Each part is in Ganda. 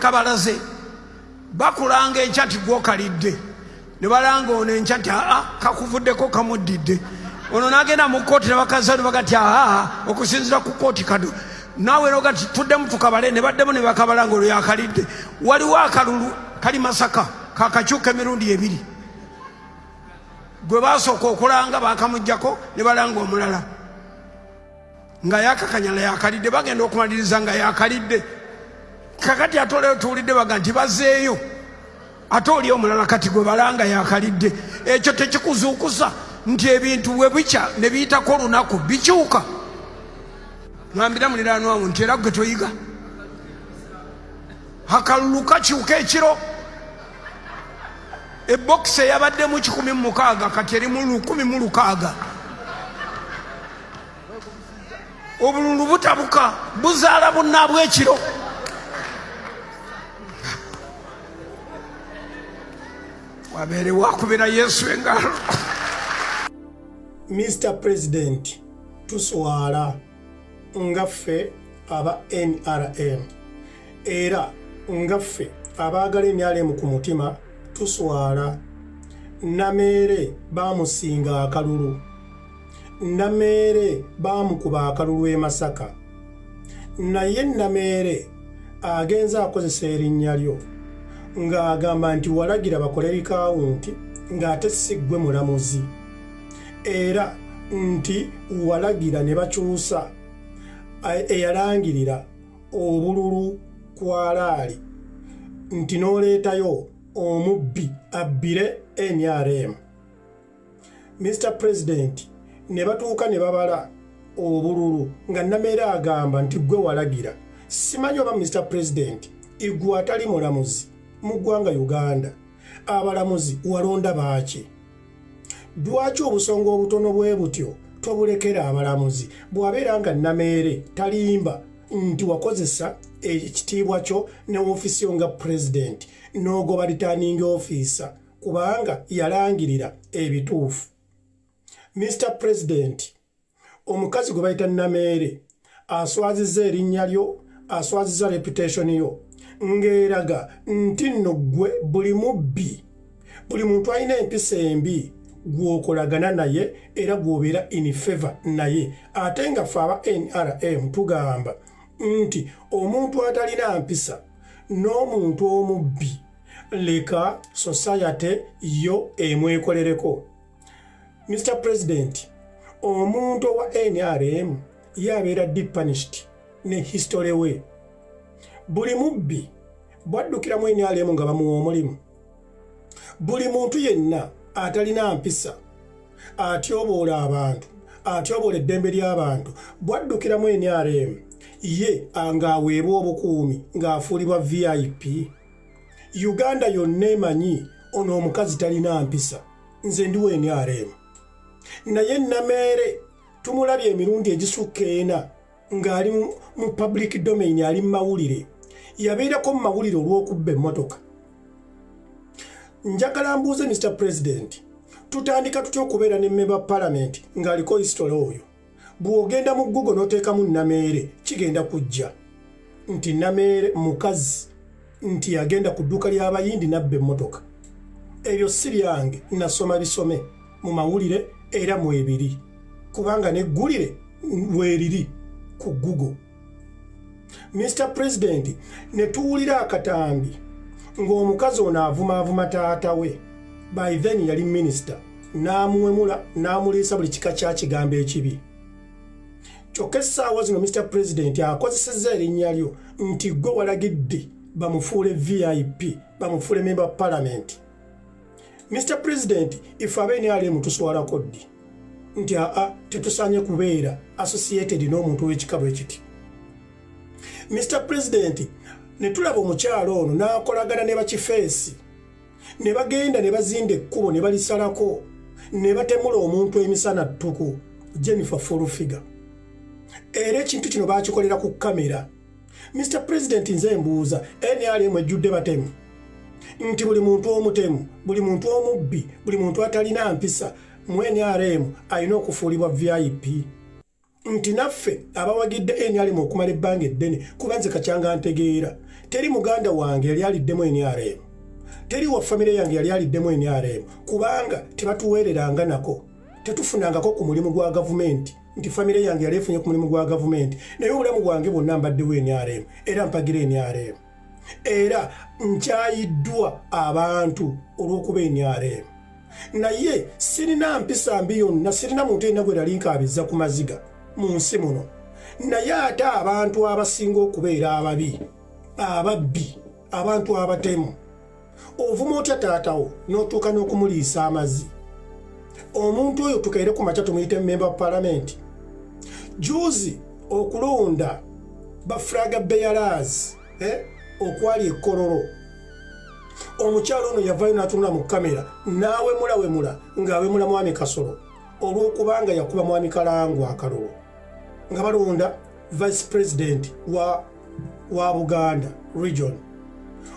Bakabalaze bakulanga enkya nti gwokalidde, ne balanga ono enkya nti aa kakuvuddeko kamuddidde, ono n'agenda mu kkooti ne bakaza ne baga nti aa okusinziira ku kkooti kano naawe noga nti tuddemu tukabale, ne baddemu ne bakabala nga olwo yakalidde. Waliwo akalulu kali Masaka kakakyuka emirundi ebiri, gwe basooka okulanga bakamugjako ne balanga omulala nga yakakanyala yakalidde, bagenda okumaliriza nga yakalidde. Kakati ate oleo tuwulidde baga nti bazeeyo ate oli omulala kati gwe balanga yakalidde. Ekyo tekikuzuukusa nti ebintu bwe bikya ne biyitako olunaku bikyuka? Ngambira muliraanwa wo nti era gwe toyiga, akalulu kakyuka ekiro. Ebokisi eyabaddemu 160 kati erimu 1,060. Obululu butabuka, buzaala bunnaabwe ekiro. Wabeere wakubira Yesu engalo. Mr President, tuswala nga ffe aba NRM era nga ffe abaagala NRM ku mutima tuswala. Nameere baamusinga akalulu, Nameere baamukuba akalulu e Masaka, naye Nameere agenze akozesa erinnya lyo ng'agamba nti walagira bakole rikawunti ng'ate si ggwe mulamuzi, era nti walagira ne bakyusa eyalangirira obululu kwalaali nti n'oleetayo omubbi abbire NRM. Mr President, ne batuuka ne babala obululu nga Nameere agamba nti ggwe walagira. Simanyi oba Mr President igwe atali mulamuzi mu ggwanga Uganda, abalamuzi walonda baaki? Lwaki obusonga obutono bwe butyo tobulekera abalamuzi? Bw'abeera nga Nameere talimba nti wakozesa ekitiibwa kyo ne woofiisi yo nga President n'ogoba returning officer kubanga yalangirira ebituufu. Mr President, omukazi gwe bayita Nameere aswazizza erinnya lyo, aswazizza reputation yo ng'eraga nti nno ggwe buli mubbi, buli muntu alina empisa embi gw'okolagana naye era gw'obeera in favor naye, ate nga ffe aba NRM tugamba nti omuntu atalina mpisa n'omuntu omubbi leka society yo emwekolereko. Mr President, omuntu owa NRM ye abeera deep punished ne history we. Buli mubbi bwaddukira mu NRM nga bamuwa omulimu, buli muntu yenna atalina mpisa atyoboola abantu, atyoboola eddembe ly'abantu, bwaddukira mu NRM ye ng'aweebwa obukuumi ng'afuulibwa VIP. Uganda yonna emanyi ono omukazi talina mpisa, nze ndi wa NRM. Naye Nameere tumulabye emirundi egisukka ena ng'ali mu public domain, ali mu mawulire, yabeerako mu mawulire olw'okubba emmotoka. Njagala mbuuze Mr President, tutandika tutya okubeera ne member parliament ng'aliko history oyo? Bw'ogenda mu Google n'oteekamu Nameere kigenda kujja nti Nameere mukazi nti yagenda ku dduuka ly'Abayindi n'abba emmotoka. Ebyo si byange, nasoma bisome mu mawulire era mwebiri, kubanga n'eggulire weeriri ku Google. Mr President, ne tuwulira akatambi ng'omukazi ono avumaavuma taata we, by then yali minisita, n'amuwemula n'amuliisa buli kika kya kigambo ekibi. Kyokka essaawa zino Mr President akozesezza erinnya lyo nti ggwe walagidde bamufuule VIP, bamufuule member of parliament. Mr President, ife aba NRM tuswalako ddi nti aa tetusaanye kubeera associated n'omuntu w'ekika bwe kiti? Mr President, ne tulaba omukyalo ono n'akolagana ne bakifeesi ne bagenda ne bazinda ekkubo ne balisalako ne batemula omuntu emisana ttuku, Jennifer Full Figure. Era ekintu kino baakikolera ku kamera. Mr President, nze mbuuza, NRM ejjudde batemu? Nti buli muntu omutemu, buli muntu omubbi, buli muntu atalina mpisa mu NRM alina okufuulibwa VIP? Nti naffe abawagidde NRM okumala ebbanga eddene, kuba nze kakyanga ntegeera, Teri muganda wange yali aliddemu NRM, teri wa famire yange yali aliddemu NRM, kubanga tebatuweereranga nako, tetufunangako ku mulimu gwa gavumenti nti famire yange yali efunye ku mulimu gwa gavumenti. Naye obulamu bwange bwonna mbaddewo NRM, era mpagira NRM, era nkyayiddwa abantu olw'okuba NRM. Naye sirina mpisa mbi yonna, sirina muntu yenna gwe nali nkaabizza ku maziga mu nsi muno. Naye ate abantu abasinga okubeera ababi, ababbi, abantu abatemu, ovuma otya taatawo n'otuuka n'okumuliisa amazzi? Omuntu oyo tukeere ku makya tumuyite memba wa palamenti. Juzi okulonda ba flag bearers okwali ekololo, omukyalo ono yavayo n'atunula mu kamera n'awemulawemula ng'awemula Mwami Kasolo olw'okubanga yakuba Mwami Kalangu akalulu nga balonda vice president wa Buganda region.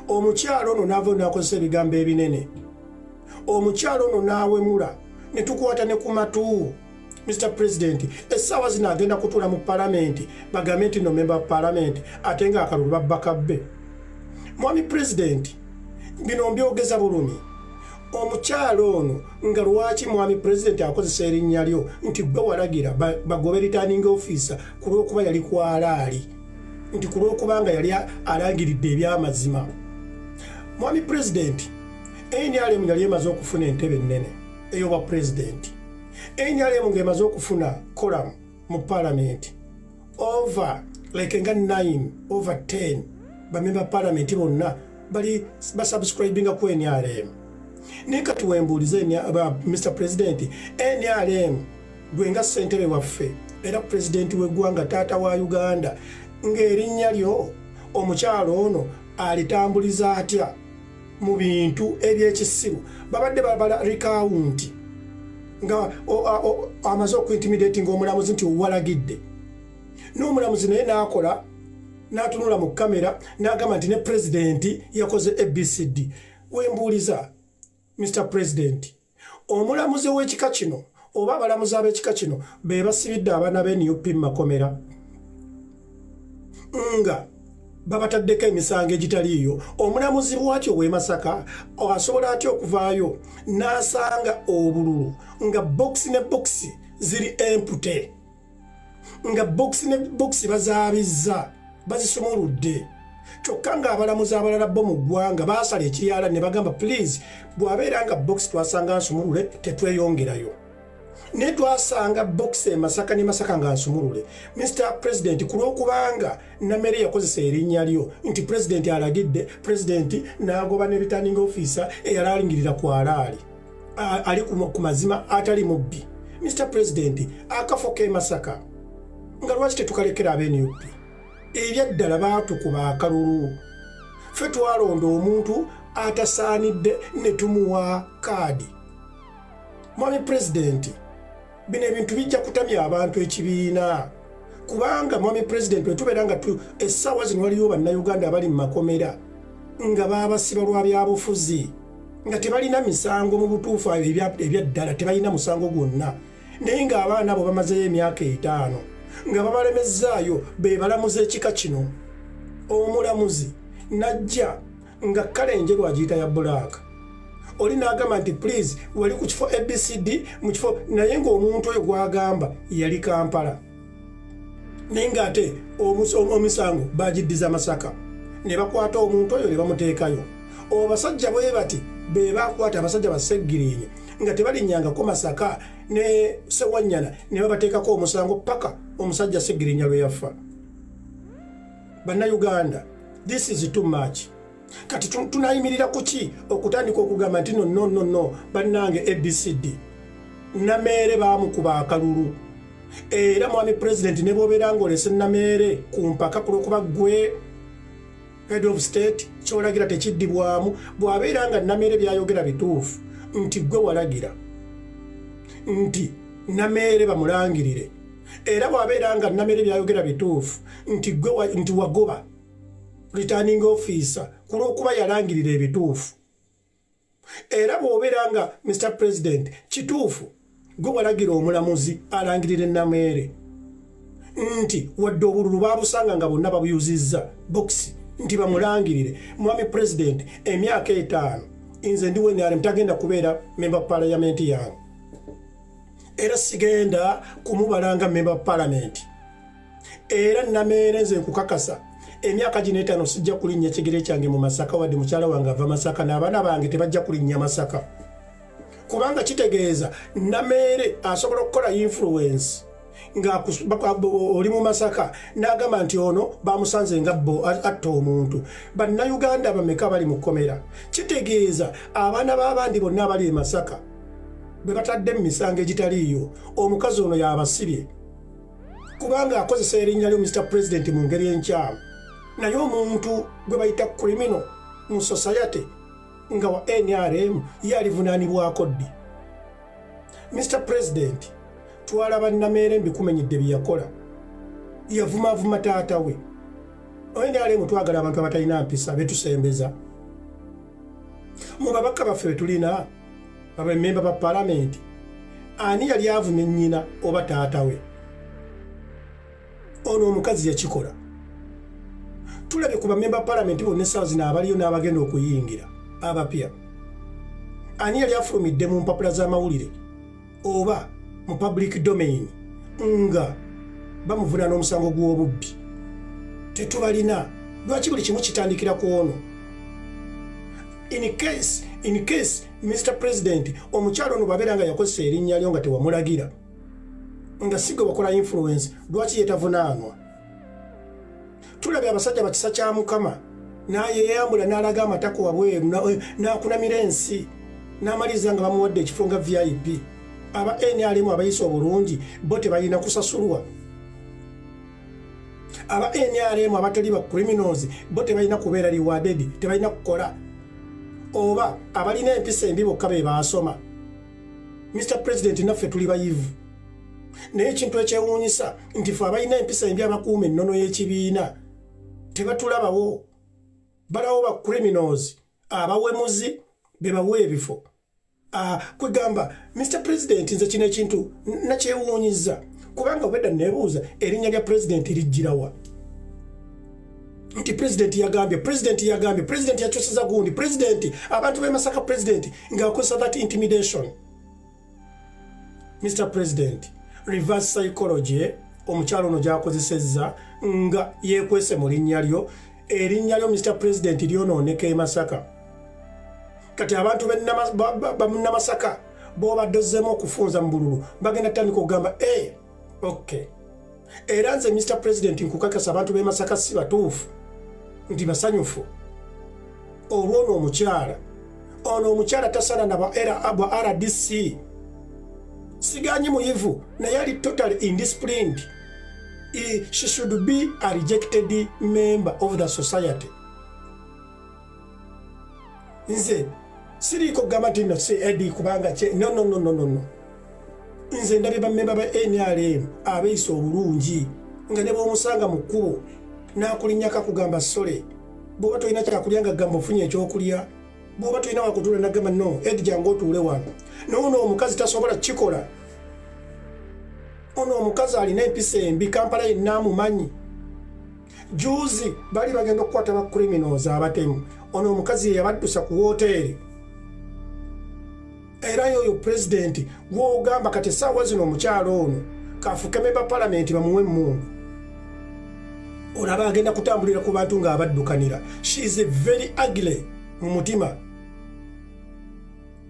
Omukyalo ono n'avayo n'akozesa ebigambo ebinene. Omukyalo ono n'awemula ne tukwata ne ku matu. Mr President, essaawa zino agenda kutuula mu palamenti bagambe nti no memba wa palamenti, ate ng'akalulu babba kabbe. Mwami President, bino mbyogeza bulumi. Omukyalo ono nga lwaki Mwami President akozesa erinnya lyo nti gwe walagira bagobe returning officer ku lw'okuba yali kwalaali, nti ku lw'okubanga yali alangiridde ebyamazima? Mwami President, NRM yali emaze okufuna entebe ennene ey'obwa pulezidenti, NRM ng'emaze okufuna quorum mu palamenti over like nga 9 over 10. Bamemba palamenti bonna bali basubscribinga ku NRM. Naye kati wembuulize, Mr President, NRM gwe nga ssentebe waffe era pulezidenti w'eggwanga, taata wa Uganda, ng'erinnya lyo omukyalo ono alitambuliza atya mu bintu ebyekisiru? Babadde babala recount nga amaze okuintimidatinga omulamuzi nti owalagidde, n'omulamuzi naye n'akola n'atunula mu kamera n'agamba nti ne pulezidenti yakoze ABCD. Wembuuliza, Mr President, omulamuzi ow'ekika kino oba abalamuzi ab'ekika kino be basibidde abaana b'e NUP mu makomera nga babataddeko emisango egitaliiyo? Omulamuzi bwatyo ow'e Masaka asobola atya okuvaayo n'asanga obululu nga bokisi ne bokisi ziri empty, nga bokisi ne bokisi bazaabizza, bazisumuludde, kyokka ng'abalamuzi abalala bo mu ggwanga baasala ekiryala ne bagamba, "Please, bw'abeera nga bokisi twasanga nsumulule, tetweyongerayo"? Naye twasanga bokisi e Masaka ne Masaka nga nsumulule. Mr President, ku lw'okubanga Namere yakozesa erinnya lyo nti pulezidenti alagidde, pulezidenti n'agoba ne returning officer eyalangirira ku alaali ali ku mazima, atali mubbi. Mr President, akafo k'e Masaka nga lwaki tetukalekera ab'e NUP? Ebyaddala baatukuba akalulu, ffe twalonda omuntu atasaanidde ne tumuwa kaadi. Mwami Pulezidenti, bino ebintu bijja kutamya abantu ekibiina, kubanga Mwami Pulezidenti, wetubeera nga essaawa zino waliyo Bannayuganda abali mu makomera nga baabasiba lwa byabufuzi, nga tebalina misango mu butuufu, ebyaddala tebalina musango gwonna, naye ng'abaana abo bamazeyo emyaka 5 nga babalemezaayo. Be balamuzi ekika kino. Omulamuzi najja nga kale enjeru agiyita ya black, oli n'agamba nti, "Please, wali ku kifo ABCD mu kifo," naye ng'omuntu oyo gw'agamba yali Kampala, naye ng'ate omisango bagiddiza Masaka, ne bakwata omuntu oyo ne bamuteekayo. Abasajja bwe bati be bakwata abasajja baseggirinya nga tebalinnyangako Masaka ne Sewanyana, ne babateekako omusango paka omusajja Segirinya lwe yafa. Bannayuganda, this is too much. Kati tunayimirira ku ki okutandika okugamba nti no, no, no, no, bannange, ABCD, Nameere baamukuba akalulu? Era Mwami Pulezidenti, ne bw'obeera ng'olese Nameere ku mpaka ku lwokuba ggwe head of state, kyolagira tekiddibwamu, bw'abeera nga Nameere byayogera bituufu nti ggwe walagira nti Nameere bamulangirire, era bw'abeera nga Nameere byayogera bituufu nti gwe nti wagoba returning officer ku lw'okuba yalangirira ebituufu, era bw'obeera nga, Mr President, kituufu gwe walagira omulamuzi alangirira Nameere nti wadde obululu baabusanga nga bonna babuyuzizza bokisi Nti bamulangirire. Mwami President, emyaka 5 nze ndi NRM, tagenda kubeera member parliament yange, era sigenda kumubalanga member parliament. Era Nameere, nze nkukakasa, emyaka gino 5 sijja kulinnya kigere kyange mu Masaka, wadde mukyala wange ava Masaka n'abaana bange tebajja kulinnya Masaka, kubanga kitegeeza Nameere asobola okukola influence nga oli mu Masaka n'agamba nti ono bamusanze nga bo atta omuntu. Bannayuganda bameka bali mu kkomera? Kitegeeza abaana b'abandi bonna abali e Masaka bwe batadde mu misango egitaliiyo, omukazi ono yabasibye, kubanga akozesa erinnya lyo, Mr President, mu ngeri enkyamu. Naye omuntu gwe bayita criminal mu society nga wa NRM ye alivunaanibwako ddi? Mr President, twalaba Nameere mbikumenyedde bye yakola, yavumaavuma taata we. NRM twagala abantu abatalina mpisa betusembeza mu babaka baffe betulina, abamemba ba palamenti. Ani yali avumye nnyina oba taata we? Ono omukazi yakikola. Tulabye ku bamemba palamenti bonna essaawa zino abaliyo n'abagenda okuyingira abapya, ani yali afulumidde mu mpapula z'amawulire oba mu public domain nga bamuvunaana omusango gw'obubbi? Tetubalina. Lwaki buli kimu kitandikira ku ono? In case, Mr President, omukyalo ono bwabeera nga yakozesa erinnya lyo nga tewamulagira, nga si gwe wakola influence, lwaki yetavunaanwa? Tulabye abasajja bakisa kya Mukama, n'ayeyambula n'alaga amatako wabweru, n'akunamira ensi, n'amaliriza nga bamuwadde ekifo nga VIP. Aba NRM abayisa obulungi bo tebalina kusasulwa? Aba NRM abatali ba criminals bo tebalina kubeera rewarded? Tebalina kukola? Oba abalina empisa embi bokka be baasoma? Mr President, naffe tuli bayivu, naye ekintu ekyewuunyisa nti fe abalina empisa embi, abakuuma ennono y'ekibiina, tebatulabawo. Balawo ba criminals, abawemuzi be bawa ebifo. Kwegamba, Mr President, nze kino ekintu nakyewuunyiza, kubanga obwedda neebuuza erinnya lya president lijjirawa nti president yagambye, president yagambye, president yakyusiza gundi, president, abantu b'e Masaka, president ng'akozesa that intimidation. Mr President, reverse psychology omukyalo ono gy'akozesezza nga yeekwese mu linnya lyo, erinnya lyo, Mr President, lyonooneka e Masaka. Kati abantu bamunnamasaka b'obadde ozzeemu okufunza mu bululu bagenda tandika okugamba e ok. Era nze, Mr President, nkukakasa abantu b'e Masaka si batuufu nti basanyufu olw'ono omukyala. Ono omukyala tasana na bwa RDC. Siganyi muyivu, naye ali totally indisciplined. She should be a rejected member of the society. Nze siriiko kugamba nti no si edi kubanga kye, no, no, no, no, no, no. Nze ndabye bamemba ba NRM abeeyisa obulungi nga ne bw'omusanga mu kkubo n'akulinnyako akugamba sorry, bw'oba tolina kyakulya nga gamba ofunye ekyokulya, bw'oba tolina wakutuula nagamba no, Edi, jangu otuule wano. Noono omukazi tasobola kukikola. Ono omukazi alina empisa embi, Kampala yenna amumanyi. Juzi bali bagenda okukwata ba criminals abatemu, ono omukazi ye yabaddusa ku woteeri. Era yoyo pulezidenti gwogamba kati essaawa zino omukyalo ono kafuke memba palamenti, bamuwe emmundu, olaba agenda kutambulira ku bantu ng'abaddukanira. She is very ugly mu mutima,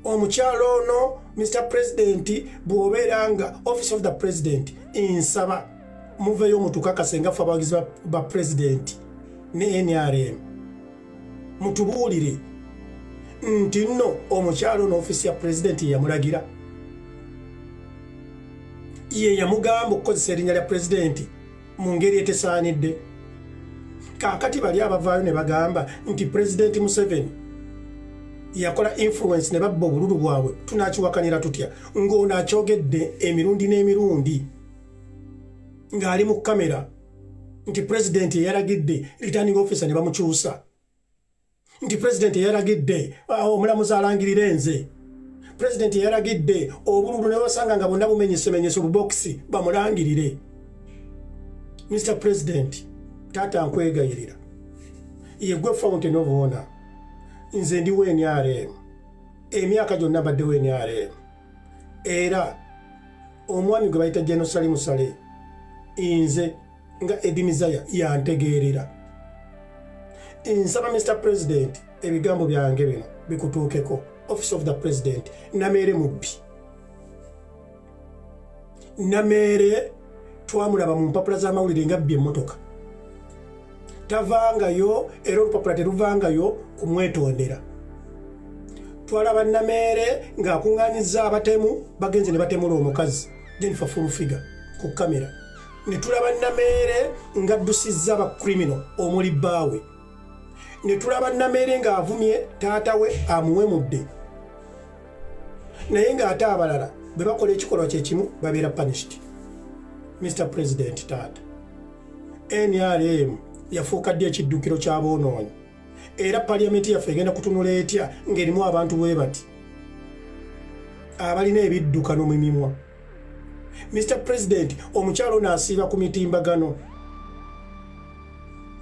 omukyalo ono. Mr President, bw'obeera nga Office of the President, nsaba muveeyo mutukakase nga ffe abawagizi ba president ne NRM, mutubuulire nti nno omukyalo ono ofiisi ya pulezidenti yeyamulagira, ye yamugamba okukozesa erinnya lya pulezidenti mu ngeri etesaanidde. Kaakati bali abavaayo ne bagamba nti Pulezidenti Museveni yakola influence ne babba obululu bwabwe, tunakiwakanira tutya ng'ono akyogedde emirundi n'emirundi ng'ali mu kamera nti pulezidenti eyalagidde returning officer ne bamukyusa, nti pulezidenti eyalagidde omulamuzi alangirira enze, pulezidenti eyalagidde obululu ne basanga nga bonna bumenyesemenyese obubokisi bamulangirire? Mr President, taata, nkwegayirira, Yegwe fountain of honor. Nze ndi WNRM, emyaka gyonna mbadde WNRM, era omwami gwe bayita General Salim Saleh nze nga Eddie Mizaya yantegeerera. Nsaba Mr President, ebigambo byange bino bikutuukeko. Office of the President, Nameere mubbi. Nameere twamulaba mu mpapula z'amawulire nga bbye emmotoka, tavangayo, era olupapula teruvangayo kumwetondera. Twalaba Nameere ng'akuŋŋaanyiza abatemu, bagenze ne batemula omukazi Jennifer Full Figure ku kamera, ne tulaba Nameere ng'addusizza abacriminal omuli bbaawe, ne tulaba Nameere ng'avumye taata we amuwemudde, naye ng'ate abalala bwe bakola ekikolwa kyekimu babeera punished. Mr President, taata, NRM yafuuka ddi ekiddukiro ky'aboonoonyi? Era paliyamenti yaffe egenda kutunula etya ng'erimu abantu bwe bati abalina ebiddukano mu mimwa? Mr President, omukyalo ono asiiba ku mitimbagano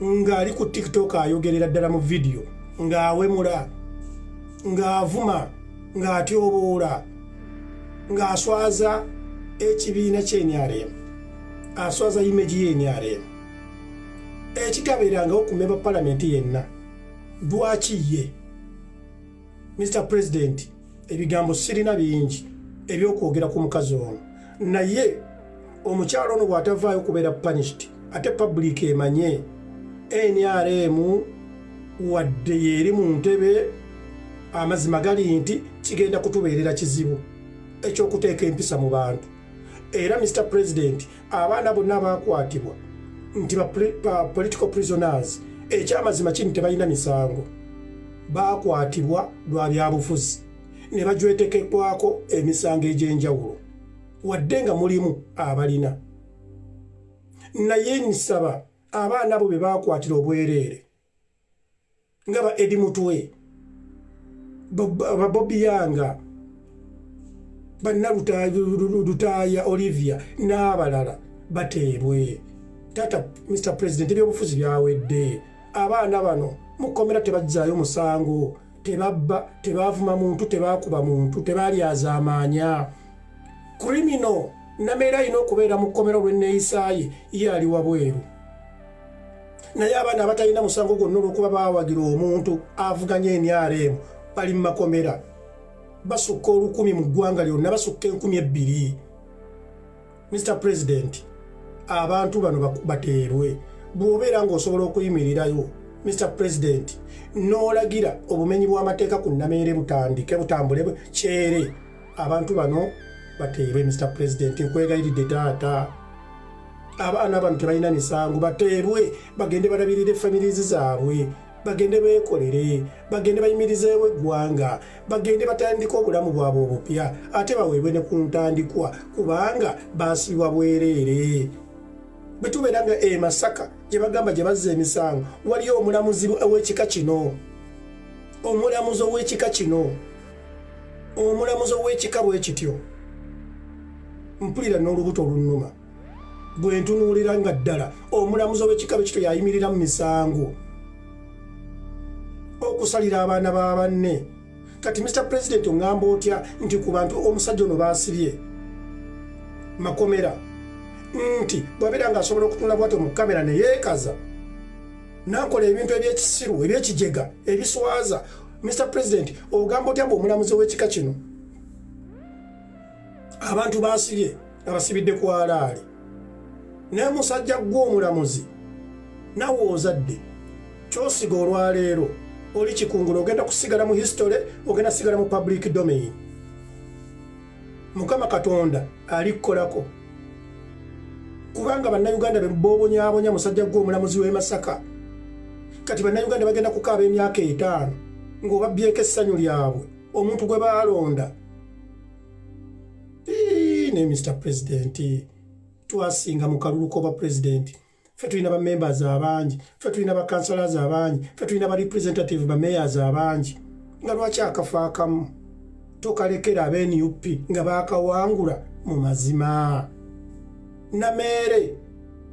ng'ali ku TikTok, ayogerera ddala mu vidiyo ng'awemula, ng'avuma, ng'atyoboola, ng'aswaza ekibiina ky'NRM, aswaza image y'NRM ekitabeerangawo ku member palamenti yenna. Lwaki ye? Mr President, ebigambo sirina bingi ebyokwogera ku mukazi ono, naye omukyalo ono bw'atavaayo kubeera punished, ate public emanye NRM wadde yeeri mu ntebe, amazima gali nti kigenda kutubeerera kizibu ekyokuteeka empisa mu bantu. Era Mr President, abaana bonna abakwatibwa nti ba political prisoners, ekyamazima kini tebalina misango, bakwatibwa lwa byabufuzi ne bajwetekekwako emisango egy'enjawulo, wadde nga mulimu abalina. Naye nsaba abaana abo be bakwatira obwereere nga ba Eddie Mutwe, ba Bobi Yanga, bannalutaaya Olivia n'abalala bateebwe. Taata Mr President, ebyobufuzi byawedde. Abaana bano mukomera tebazzaayo musango, tebabba, tebavuma muntu, tebakuba muntu, tebalyazaamaanya. Criminal Nameera alina okubeera mu kkomera olw'enneeyisaaye, ye ali wabweru, naye abaana abatalina musango gwonna olw'okuba baawagira omuntu avuganya NRM bali mu makomera, basukka 1000 mu ggwanga lyonna, basukka 2000. Mr President, abantu bano bateerwe. Bw'obeera ng'osobola okuyimirirayo, Mr President, n'olagira obumenyi bw'amateeka ku Nameere butandike, butambule kyere, abantu bano bateerwe. Mr President, nkwegayiridde taata, abaana bano tebalina misango, bateerwe, bagende balabirire families zaabwe, bagende beekolere, bagende bayimirizeewo eggwanga, bagende batandike obulamu bwabwe obupya, ate baweebwe ne ku ntandikwa, kubanga baasibwa bwereere. Bwe tubeera nga e Masaka gye bagamba gye bazza emisango, waliyo omulamuzi ow'ekika kino, omulamuzi ow'ekika kino, omulamuzi ow'ekika bwe kityo, mpulira n'olubuto olunnuma bwe ntunuulira nga ddala omulamuzi ow'ekika bwe kityo yayimirira mu misango okusalira abaana ba banne. Kati Mr President, oŋŋamba otya nti ku bantu omusajja ono baasibye makomera, nti bw'abeera ng'asobola okutunula bwatyo mu kamera ne yeekaza n'akola ebintu ebyekisiru, ebyekijega, ebiswaza? Mr President, ogamba otya mbu omulamuzi ow'ekika kino abantu baasibye abasibidde ku alaali? Naye musajja gwe omulamuzi, nawe ozadde, kyosiga olwaleero oli kikungula, ogenda kusigala mu history, ogenda sigala mu public domain. Mukama Katonda alikkolako, kubanga Bannayuganda bebobonyabonya. Musajja gwe omulamuzi w'e Masaka, kati Bannayuganda bagenda kukaaba emyaka 50 ng'obabbyeko essanyu lyabwe, omuntu gwe baalonda. Ne Mr President, twasinga mu kalulu k'obwa pulezidenti, ffe tulina ba members abangi, ffe tulina ba councillors abangi, ffe tulina ba representative, ba mayors abangi, nga lwaki akafo akamu tokalekera aba NUP nga bakawangula mu mazima? Nameere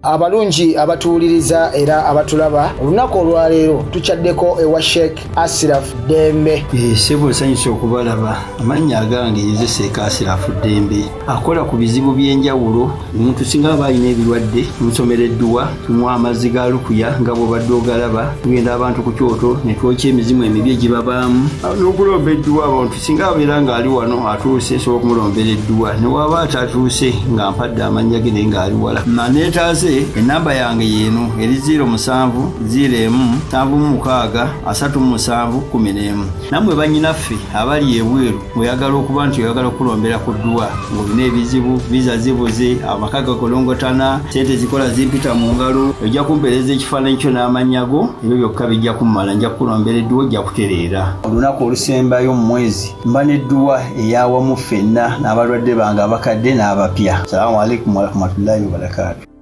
Abalungi abatuwuliriza era abatulaba, olunaku olwaleero tukyaddeko ewa Sheikh Asiraf Ddembe. Ssebo, nsanyuse okubalaba. Amannya agange nze Sheikh Asirafu Ddembe, akola ku bizibu by'enjawulo. Omuntu singa aba alina ebirwadde, tumusomera edduwa, tumuwa amazzi ga lukuya nga bw'obadde ogalaba. Tugenda abantu ku kyoto ne twokya emizimu emibi egibabaamu n'okulomba edduwa. Abantu singa abeera ng'ali wano atuuse, nsobola okumulombera edduwa, ne waba atatuuse nga mpadde amannya ge naye ng'ali wala naneetaaze. Enamba yange yeeno eri 07 01 76 37 11. Nammwe bannyinaffe abali ebweru, ng'oyagala okuba nti oyagala okulombera ku dduwa, ng'olina ebizibu, visa zibuze, amaka gakolongotana, sente zikola zimpita mu ngalo, ojja kumpeereza ekifaananyi kyo n'amannya go. Ebyo byokka bijja kummala, nja kukulombera edduwa, ojja kutereera. Olunaku olusembayo mu mwezi mba n'edduwa eyawamu ffenna n'abalwadde bange abakadde n'abapya. Salaamu alaikum warahmatullahi wabarakaatu.